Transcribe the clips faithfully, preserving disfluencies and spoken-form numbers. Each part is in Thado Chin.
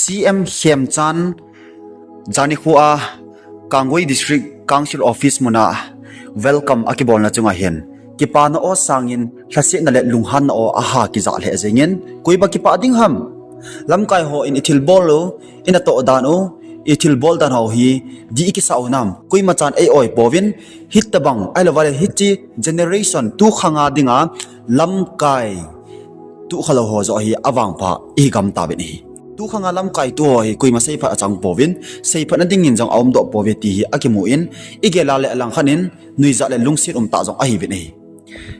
C M Khemchand jani khu a Kangpokpi District Council Office muna welcome akibolna chunga hin kipana o sangin lhasetna le lunghanna o aha kija lheh jengin, koiba kipa ding ham? Lamkai ho in ithilbol u, ina toh dan u, ithilbol dan ho hi di ikisa u nam? Koima chan ei oi povin, hitabang, ahilouva le hiche generation tu khanga dinga lamkai tu khalou ho jo hi avangpha igam tauvin ahi. Tu khanga lamkai tu ho hi koima seiphat achang povin, seiphatna dingin jong aumdoh pove ti hi akimu in, igel a le alangkhat in nuijat le lungset umtah jong ahiuvin ahi.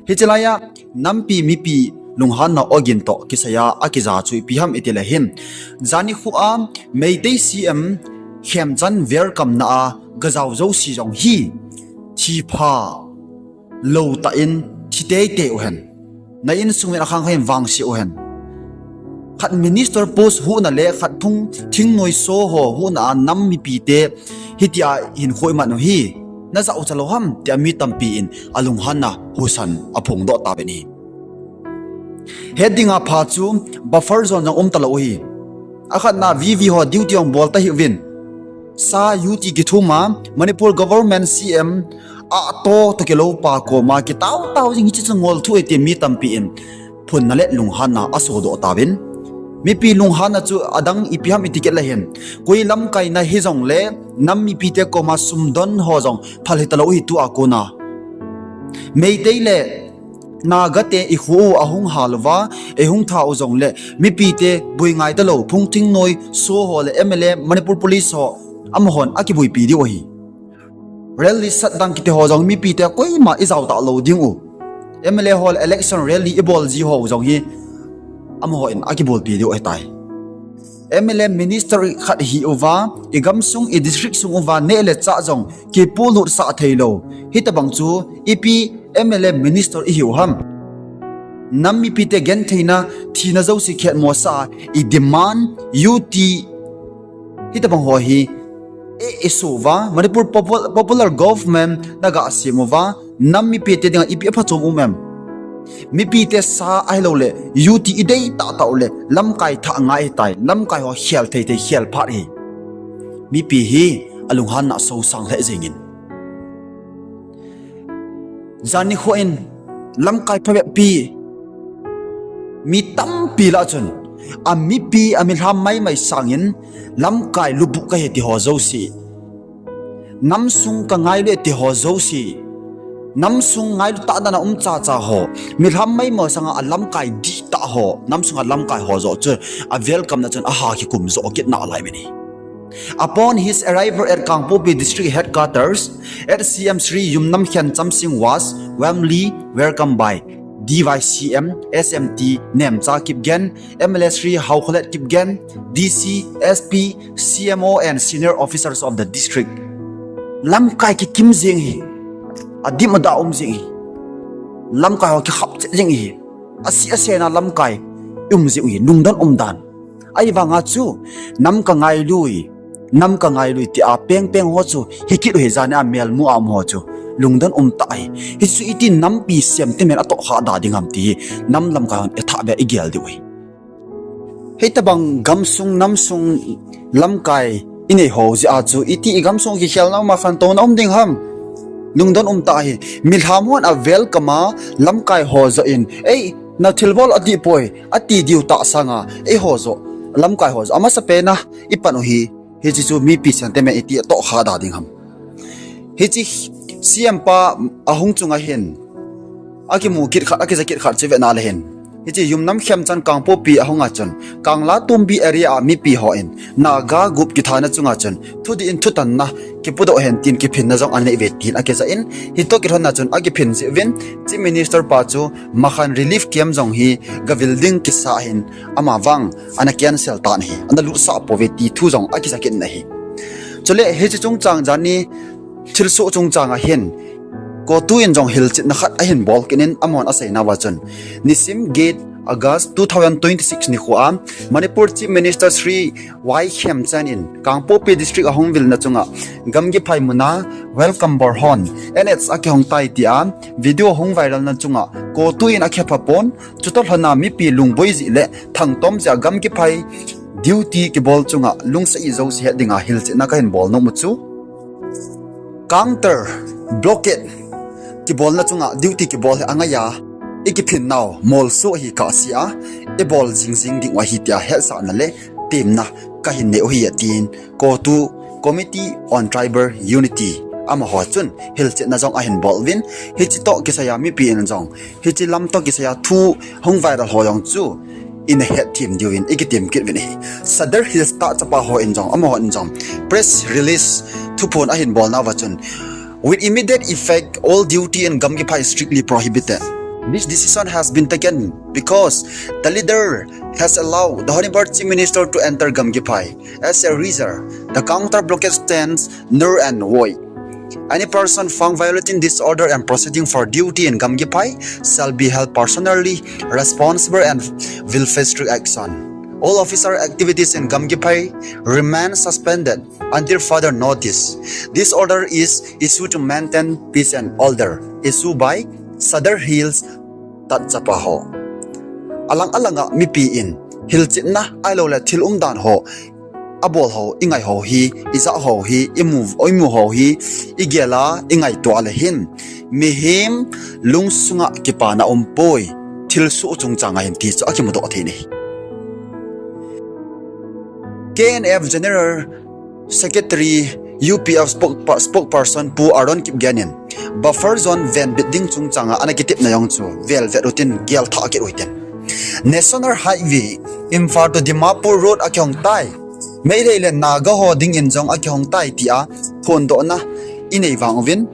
Hiche laiya nampi mipi lunghanna ogin toh kisaiya akija chu ipi ham itile hin, jani khu a Meitei C M Khemchand welcome na a gajao jouse jong hi thipha lou tah in thi teitei uhen. Na insung in akhang kha in vangse uhen. Khat minister post huhna le khat phung thingnoi so ho huhna a nam mipite hitia hinkho iman u hi najah u chalou ham tia mi tampi in alunghanna husan aphongdoh tauvin ahi. Hetding a pha chu buffer zone jong umtalou u hi. Akhatna V V ho duty jong bol ta hih uvin. SAR U T kithum a Manipur government C M a to toh kilou pa koma kitao tao jing hiche chu ngol thu e ti mi tampi in phunna le lunghanna asodoh tauvin. Mipi lunghanna chu adang ipi ham iti kit le hin, koi lamkaina hijongle nam mipite koma sumdon ho jong phal hitalou hi tua kona. Meitei le Naga te ikhu u ahung hal uva, eihung tha u jongle mipite bui ngai talou, phung thingnoi so ho le M L A, Manipur Police ho amahon akibuipi diu ahi. Rally satdang kiti ho jong mipite koima ijao talou ding u. M L A ho le election rally ibol ji ho jong hi amahon akibolpi diu ahitai. M L A minister khat hi uva, igamsung, idistrict sung uva neh le chah jong kipuilut sah theilou. Hitabang chu ipi M L A minister ihiu ham? Nam mipite gentheina, thina jouse khetmo sa a idemand U T hitabang ho hi e, isuva, Manipur Popul-, Popular Government naga sem uva, nam mipite dinga ipi aphachom um em? Mipite sa ahilouleh U T idei tahtah uleh lamkai thah ngai ahitai, lamkai ho khel thei thei khel phat hi. Mipi hi alunghanna sosang lheh jengin. Jani kho in lamkai phabep pi mi tampi lah chun amipi amilham maimai sangin lamkai lubuh kahi ti ho jouse, namsung kangailu e ti ho jouse, namsung ngailu tah dan a um chacha ho, milham maimai sanga alamkai dihtah ho, namsung alamkai ho joh chu a welcome na chun aha kikum joh kit nalai mini. Upon his arrival at Kangpokpi District Headquarters, H C M Shri Yumnam Khenchamsing was warmly welcomed by D Y C M, S M T Nemcha Kipgen, M L A Shri Haokholet Kipgen, D C, S P, C M O and senior officers of the district. Lamkai kikim jing hi, adim ada um jing hi, lamkai ho kikhap chet jing hi, asi asena lamkai um jing hi, lungdon umdan. Ahivanga chu, nam kangailu e, nam kangailu e tia pengpeng ho chu, hikit u hi jani a melmu a um ho chu, lungdon umtah hi. Hichu iti nampi sentiment atohkha da ding ham ti hi, nam lamkai hon ethah be igel diu hi. Hitabang gamsung namsung lamkai inei ho jeh a chu, iti igamsung kikhelna um a khantouna um ding ham? Lungdon umtah hi, milham hon a welcome a lamkai ho joh in, ei, nathilbol adih poi, ati diu tah sanga, eiho joh, lamkai ho joh, amasa pena ipan u hi, hiche chu mipi sentiment iti atohkha da ding ham? Hiche C M pa ahung chunga hin akimu kit khat, akija kit khat chu vena le hin, hiche Yumnam Khemchand Kangpokpi ahunga chun, Kanglatumbi area a mipi hon Naga gup kithana chunga chun thudih in thutanna kipudoh hen tin kiphinna jong anei uve tin akija in, hitoh kilhonna chun akiphin jeh uvin, Chief Minister pa chu Makhan relief camp jong hi gavil ding kisa hin, amavang ana cancel tan ahi, ana lutsah pouve ti thu jong akija kit in ahi. Chule hiche chungchang jani thilsoh chungchang a hin, CoTU in jong hilchetna khat ahin bol kit in, amahon aseinauva chun, nisim get August two thousand twenty-six nikho a Manipur Chief Minister Shri Y Khemchand in Kangpokpi District ahung vilna chunga gamgi phai muna welcome bol hon N H akihong tai tia video hung viral na chunga CoTU in akhepha pon, chutoh lhona mipi lungboi jeh le thangtom jeh a gamgi phai Duty kibol chunga lungset jouse het dinga hilchetna kahin bol nom u chu, counter blockade kibolna chunga duty kibol hi angaiya, ikiphin nau molso hi kasei a, ibol jingjing ding u ahi tia hetsahna le temna kahin nei u ahi atin, CoTU, Committee on Tribal Unity, amaho chun hilchetna jong ahin bol uvin, hiche toh kisaiya mipi in jong, hiche lam toh kisaiya thu hung viral ho jong chu ina hetthem diuvin ikitem kit uvin ahi. Sadar Hills tah chapa ho in jong, amaho in jong press release thuphon ahin bolnauva chun, with immediate effect, all duty in Gamgiphai is strictly prohibited. This decision has been taken because the leader has allowed the Honorable Chief Minister to enter Gamgiphai. As a result, the counter blockade stands null and void. Any person found violating this order and proceeding for duty in Gamgiphai shall be held personally responsible and will face strict action. All official activities in Gamgiphai remain suspended until further notice. This order is issued to maintain peace and order. Issued by Sadar Hills tah chapa ho. Alang alanga mipi in hilchetna ahilouleh thil umdan ho, abol ho, ingai ho hi, ijah ho hi, imu, imu ho hi, igel a, ingaito le hin, mihem lungsunga kipana umpoi, thilsoh chungchang ahin ti chu akimudoh thei ahi. K N F General Secretary, U P F spokesperson Pu Aaron Kipgen in buffer zone venbit ding chungchanga ana kitepna jong chu velvet utin gel thah kit uhitin. National Highway Imphal to Dimapur Road akihong tai, Meitei le Naga ho dingin jong akihong tai tia phondohna inei vang uvin,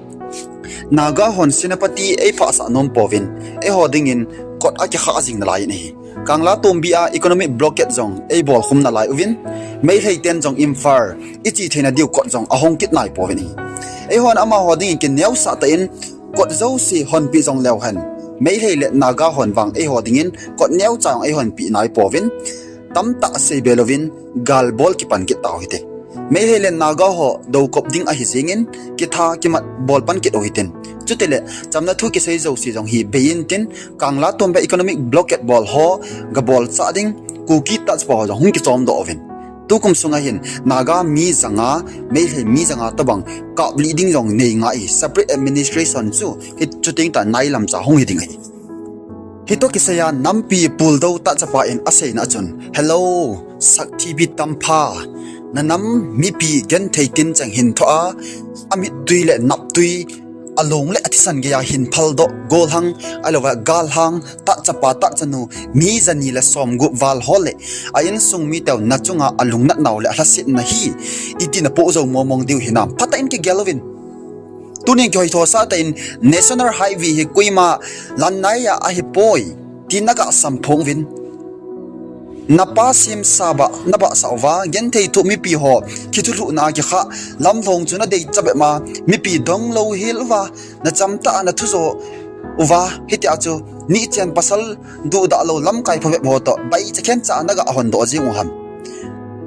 Naga hon Senapati eiphasah nom pouvin, eiho dingin kot akikhah jing nalai in ahi. Kanglatongbi a economic blockade jong eibolkhum nalai uvin, Meitei ten jong Imphal iche theina diu kot jong ahong kit nai pouvin ahi. Eihon amaho dingin kineosah tah in kot jouse honpeh jong leu hen, Meitei le Naga hon vang eiho dingin kot neocha jong eihonpeh nai pouvin, tamtah seibel uvin galbol kipan kit tau hite. Meitei le Naga ho doukop ding ahi jingin, kitha kimat bolpan kit uhitin. Chutile chamna thu kisei jouse jong hi beiyin tin, Kanglatongbi a economic blockade bol ho gabolchah ding Kuki tah chapa ho jong hung kichomdoh uvin. Tukum sunga hin Naga mi janga, Meitei mi janga tobang kaplih ding jong neingai, separate administration chu hi chuteng tah nailamcha hung hiding ahi. Hitoh kisaiya nampi puldou tah chapa in aseina a chun, hello, sakthipi tampha, nanam mipi genthei tincheng hinthoh a, amittui le naptui, along le athisan geiya hinphaldoh, golhang, ahilouva galhang, tah chapa tah chanu, mi jani le somgup val ho le a insung miteu nachunga alungnatnau le alhasetna hi iti napoh jou mongmong diu hinam, phatah in kigel uvin. Tunin kihoithosah tah in National Highway hi koima lannaiya ahipoi ti nagasam phong uvin. Napa semsa bah nabahsah uva, genthei thoh mipi ho kithulhuhna a kikhah, lamlhong chu nadei chabep ma, mipi donglou hel uva, nachamtah a nathujo uva, hitia chu nichen pasal duhdahlou lamkai phabep ho toh baicha khencha nagahondoh jing u ham.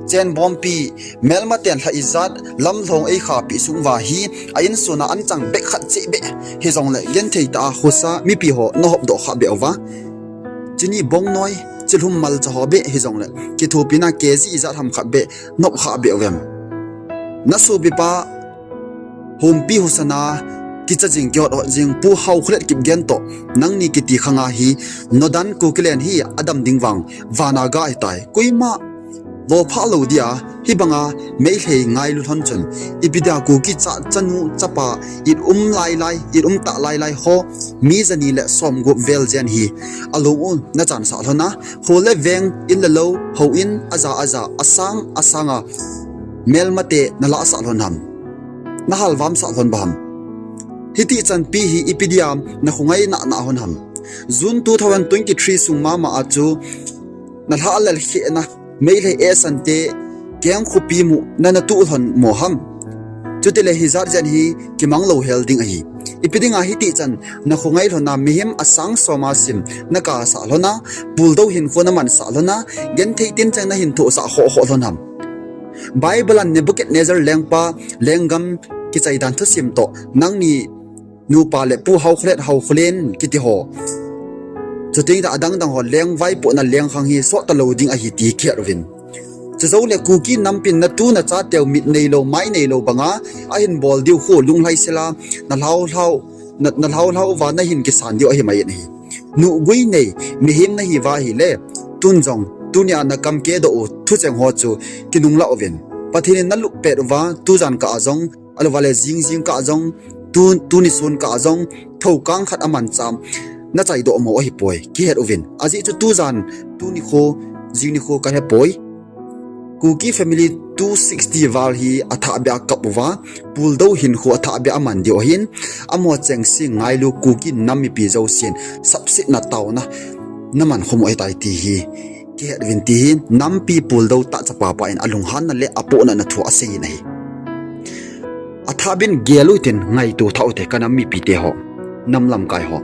Chenbompi, melmaten lha ijat lamlhong eikhahpeh sung uva hi, a insung a anchang bek khat cheh beh hijongle genthei tah a khosa mipi ho nahopdoh khah beh uva, chini bongnoi, chilhum malcha ho beh hijongle kithopina K G ijat ham khat beh nopkhah beh uvem? Nasopipa Humpi Husana kicha jing, kihothot jing Pu Haokholet Kipgen toh nangni kiti khanga hi, nodan Kukiland hi adam ding vang vana ga ahitai. Koima lopha lou dia hibanga Meitei ngailu lhon chun, ipi dia Kuki cha, chanu chapa, it um lailai, it um tah lailai ho, mi jani le somgup vel jen hi along u nachansah lhon a, kho le veng, in le lou, houin, aja aja, asang asanga melmate nalahsah lhon ham? Nahalvamsah lhon ba ham? Hitichanpi hi ipi dia nakhongai nahna lhon ham? June two thousand twenty-three sung mama a chu nalhalel khehna Meitei esante keng khopi mu nanatuh lhon mo ham? Chutile hijat jen hi kimang louhel ding ahi. Ipi dinga hitichan nakhongai lhona mihem asang soma sim nakasah lhona, puldou hinkho namansah lhona, genthei tincheng nahinthohsah khohkhoh lhon ham? Bible a Nebuchadnezzar lengpa lenggam kichaidan thusim toh nangni nupa le Pu Haokholet, Haokholen kiti ho, chuteng tah adangdang ho leng vaipohna lengkhang hi sottalou ding ahi ti kihet uvin. Chujou le Kuki nampin natu nachateu mit neilou, mai neilou banga ahin bol diu khu lunglhai sela, na lhau lhau, na, na lhau lhau uva nahin kisan diu ahi mai in ahi. Nuhgui nei, mihem nahi uva ahile, tun jong, tunia nakam kedoh u thucheng ho chu kinunglah uvin. Pathen in nalup pet uva, tujan kah a jong, ahilouva le jing jing kah a jong, tu, tuni sun kah a jong, thokang khat amanchah nachaidoh mo ahipoi, kihet uvin. Ajeh chu tujan, tuni khu, jing ni khu kahepoi. Kuki family two sixty val hi athahbeh a kap uva, puldou hinkho athahbeh a man diu ahin, amaho chengse ngailu Kuki nam mipi jousen, sapsetna taona, naman khum u ahitai ti hi, kihet uvin ti hi, nampi puldou tah chapa pa in alunghanna le apohnatna thu asei in ahi. Athahbeh in gel utin ngaito thah ute kanam mipite ho, nam lamkai ho.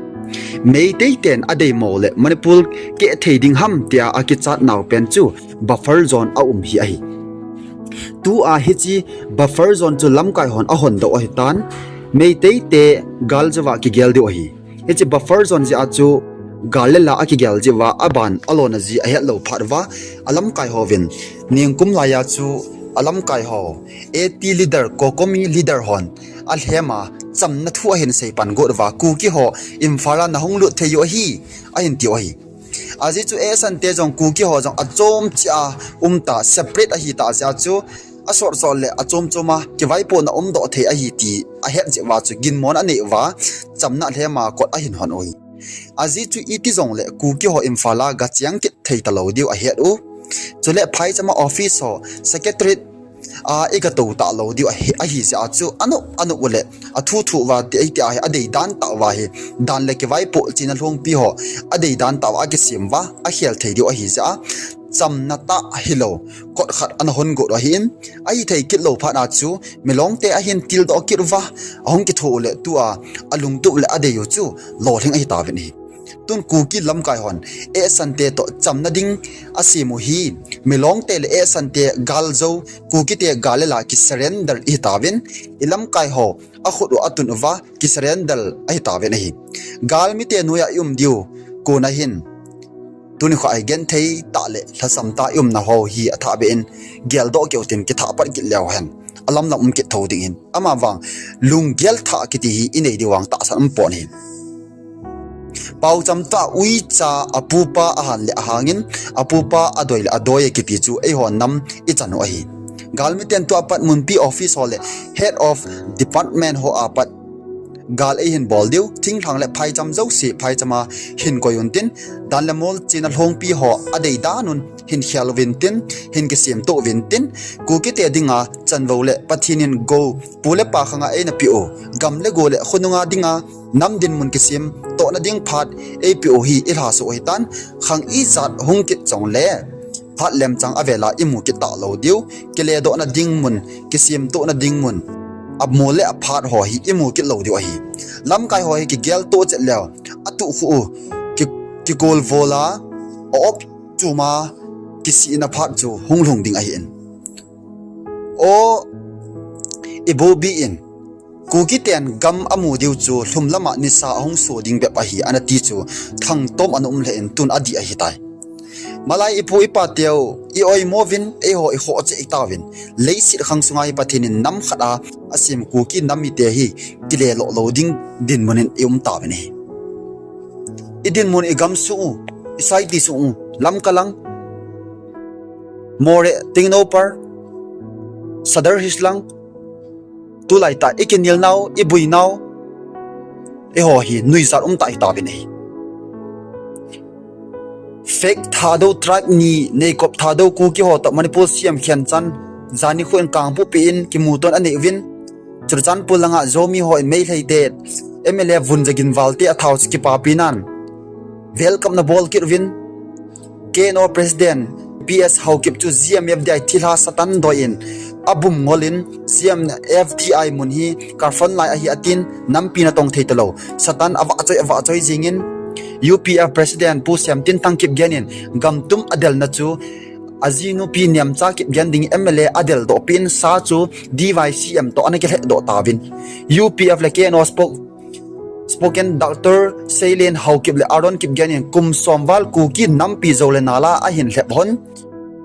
Meitei ten adeimo le Manipur kehthei ding ham tia akichat nau pen chu buffer zone aum hi ahi. Tua hiche buffer zone chu lamkai hon ahondoh ahitan, Meitei te gal jouva kigel diu ahi. Hiche buffer zone jeh a chu gal le la akigel jeh uva aban alona ji ahetlou phat uva alamkai hovin, ningkum laiya chu alamkai ho, AT leader, COCOMI leader hon alhema chamna thu ahin seipan got uva, Kuki ho Imphal a nahung lut thei u ahi, ahin tiu ahi. Ajeh chu Esan te jong Kuki ho jong achom cheh a umta, separate ahita jeh a chu asot sot le achom chom a kivaipohna umdoh thei ahi ti ahet jeh uva chu ginmona anei uva, chamna lhema kot ahin hon u ahi. Ajeh chu iti jongle Kuki ho Imphal a gacheng kit thei talou diu ahet u. Chule phaicham a office ho, secretariat a igatou talou diu ahi, ahi jeh a chu anop anop u le athu thu uva ti, iti ahi, adeidan tah uva hi, dan le kivaipoh china lhongpi ho adeidan tah uva akisem uva akhel thei diu ahi jeh a, chamna tah hilou kot khat ana hon got u ahin, ahithei kit lou phat a chu milong te ahin tildoh kit uva, ahung kitho u le tua alungtup le adei u chu lolhing ahitauvin ahi. Tun Kuki lamkai hon Esan te toh chamna ding asem u hi, milong te le Esan te gal jou, Kuki te gal le la kisurrender ihitauvin, ilamkai ho akhut u atun uva kisurrender ahitauvin ahi. Galmite noiya ium diu kona hin, tuni kho a igenthei tah le lhasam tah a iumna ho hi athahbeh in geldoh kit utin, kithahpat kit leu hen alamlam um kit thou ding ahin. Amavang lunggel thah kiti hi inei diu vang tahsan umpon ahi. Paocham tah uicha apupa ahan le ahangin, apupa adoi le adoi e kiti chu eiho nam ichan u ahi. Galmiten tua pat munpi office ho le head of department ho a pat gal eihin bol diu, thinglhang le phaicham jouse phaicham a hin koi untin, dan le mol china lhongpi ho adeidan un hin khel uvintin, hin kisemtoh uvintin, Kukite dinga chanvou le Pathen in gou, pu le pa khanga eina peh u, gam le go le khonunga dinga nam dinmun kisemtohna ding phat eipeh u hi ilhasoh u ahitan, khang ijat hung kit jongle phat lemchang avela imu kit talou diu, kiledohna ding mun, kisemtohna ding mun, amol le aphat ho hi imu kit lou diu ahi. Lamkai ho hi kigeltoh chet leu, atuhkhuh u, ki, kikolvol a, a-op chuma kisihna phat chu hung lhung ding ahin. O, ibobi in, Kukiten gam amu diu chu lhumlama nisa ahung so ding bep ahi, anati chu thangtom ana um lheh in tun adih ahitai. Malai ipu ipateu i-oimo uvin, eiho ikhoh cheh itauvin, leiset khang sunga hi Pathen in nam khat a asem Kuki nam mite hi kileloh lou ding dinmun in ium tauvin ahi. Idinmun, igamsung u, i-society sung u, Lamka lang, Moreh, Tengnoupal, Sadar Hills lang, tulaitah ikinelnau, ibuinau, eiho hi nuijat umtah itauvin ahi. Fake Thadou tribe ni, Neikop Thadou Kuki ho toh Manipur C M Khemchand, jani khu in Kangpokpi in kimuto anei uvin, Churachandpur langa Zomi ho in Meiteite M L A Vunjagin Valte athao chu kipapi nan welcome ana bol kit uvin, K N O President P S Haokip chu G M F D I thilha Satan doi in abum ngol in, G M F D I mun hi ka front line ahi atin, nampi natong thei talou Satan avahchoi avahchoi jingin, U P F President Pu Semtinthang Kipgen in gamtum adelna chu ajinupi Nemcha Kipgen ding M L A adeldohpi in, sa chu D Y C M toh ana kilhehdoh tauvin, U P F le K N O spoke, spoken Doctor Seilen Haokip le Aaron Kipgen in kum som val Kuki nampi jou le nal a ahin lhep hon,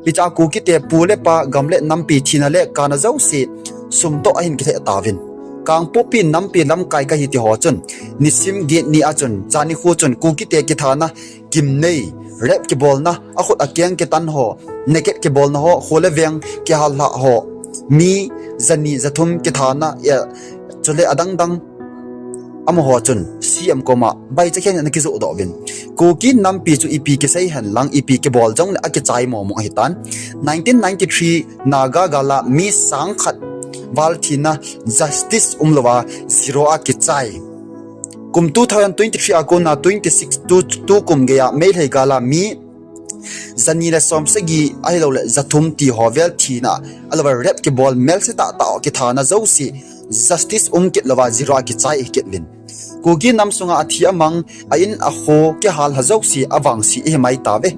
Hichea Kukite pu le pa, gam le nampi, thina le kana jouse sum toh ahin kilheh tauvin. Kangpokpi nampi lamkai kahi ti ho chun, nisim get ni a chun, jani khu chun Kukite kithana, gimnei, rape kibolna, akhut akeng kitan ho, naked kibolna ho, kho le veng kihallhah ho, mi jani jathum kithana, chule adangdang amaho chun C M koma baichakhen in ana kijohdoh uvin. Kuki nampi chu ipi kisei henlang, ipi kibol jongle akichai momong ahitan. Nineteen ninety-three Naga gala mi sangkhat val thina justice umlouva zero a kichai. Kum two thousand twenty-three a kona twenty-six tu, tu kum geiya Meitei gala mi jani le somsagi ahiloule jathum ti ho vel thina, ahiloule rape kibol melse tahtah ho kithana jouse justice um kit louva zero a kichai ahi kit uvin. Kuki nam sunga athi amang, a in akho kihallha jouse avangse ihi mai tauve.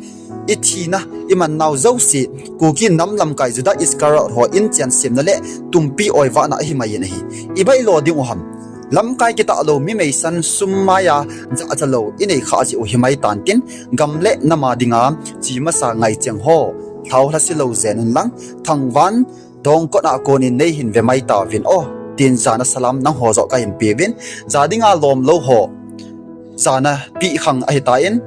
Ithina, imannau jouse Kuki nam lamkai Judas Iscariot ho inchen semna le tumpi oivahna ahi mai in ahi. Ibailo ding u ham? Lamkai kitahlou mi meisan sum maiya jahcha lou inei khah jeh u himai tantin, gam le nam a dinga che masa ngaicheng ho, lhao lhase lou jen unlang, thangvah dongkot a konin neihin ve mai tauvin o, tin jana salam nangho joh kahin peuvin. Ja dinga lomlou ho jana peh khang ahitan,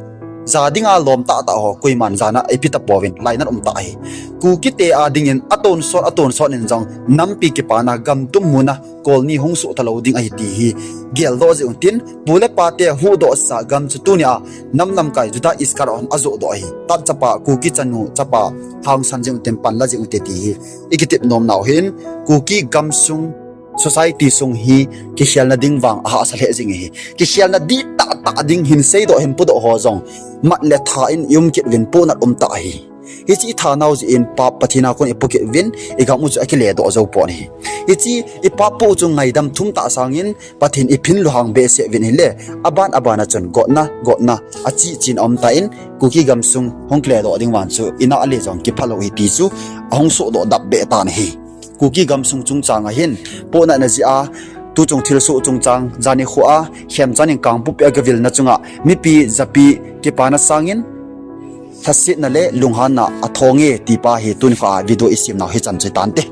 ja dinga lom tahtah ho koiman jana eipe tapouvin, lainat um tah ahi. Kukite a dingin atonsot atonsot in jong nampi kipana gam tum muna colony hung soh talou ding ahi ti hi geldoh jeh untin, pu le pate huhdohsa gam chu tunia nam lamkai Judas Iscariot hon ajohdoh ahi. Tat chapa, Kuki chanu chapa, hangsan jeh untin, panla jeh untin ti hi ikitep nomnau hin, Kuki gamsung society sung hi kikhelna ding vang ahahsa lheh jing ahi. Kikhelna dih tahtah ding hin seidoh hin pudoh ho jong mat le tha in ium kit uvin, pohnat um tah ahi. Hiche ithanau jeh in pap Pathen a kon ipoh kit uvin, igam u chu akiledoh jou pon ahi. Hiche ipap poh u chu ngaidam thum tah sangin Pathen iphin lunghang behseh uvin ahile, aban abana chun gotna gotna acheh chen aum tan, Kuki gamsung hung kiledoh ding vang chu inah le jong kiphalou ahi ti chu ahung sohdoh dap beh tan ahi. Kuki gamsung chungchanga hin pohnatna jeh a, tuchung thilsoh chungchang, jani khoa khemchanin Kangpokpi a gavilna chunga mipi japi kipana sangin lhasetna le lunghanna athonge ti pa hi tunikho a video isemnau hichan chu hitante.